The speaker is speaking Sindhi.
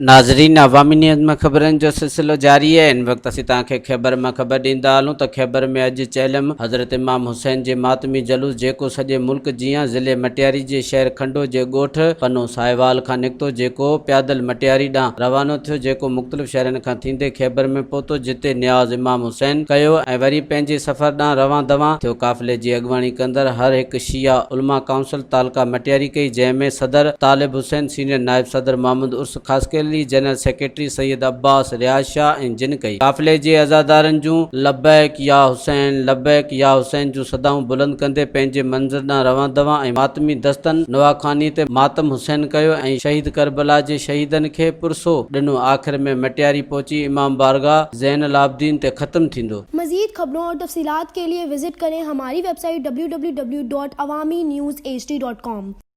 ناظرين عوامي نيوز ۾ خبرن جو سلسلو جاري آهي هن وقت اسين توهان کي خيبر مان خبر ڏيندا هلون ته خيبر ۾ اڄ چهلم حضرت امام حسين جي ماتمي جلوس جيڪو سڄي ملڪ جيان ضلعي مٽياري جي شهر کنڊو جي ڳوٺ پنو ساهيوال کان نڪتو جيڪو پيادل مٽياري ڏانهن روانو ٿيو جيڪو مختلف شهرن کان ٿيندي خيبر ۾ پهتو جتي نياز امام حسين ڪيو ۽ وري پنهنجي سفر ڏانهن روان دوان ٿيو قافلي جي اڳواڻي ڪندڙ هر هڪ شيعا علماء ڪائونسل تعلقه مٽياري ڪئي جنهن ۾ صدر طالب حسين سينيئر نائب صدر محمد عرس خاصخيلي، جنرل سيڪريٽري سيد عباس رياض شاهه ۽ جن ڪئي. قافلي جي عزادارن جون لبيڪ يا حسين لبيڪ يا حسين جون صدائون بلند ڪندي پنهنجي منزل ڏانهن روان دوان ۽ ماتمي دستن نوحاخواني تي ماتم حسين ڪيو ۽ شهيد ڪربلا جي شهيدن کي پرسو ڏنو آخر ۾ مٽياري پهچي امام بارگاهه زين العابدين تي ختم ٿيندو. مزيد خبرون اور تفصيلات کے لئے وزٽ ڪرين ھماري web site www.awamiNewsHD.com.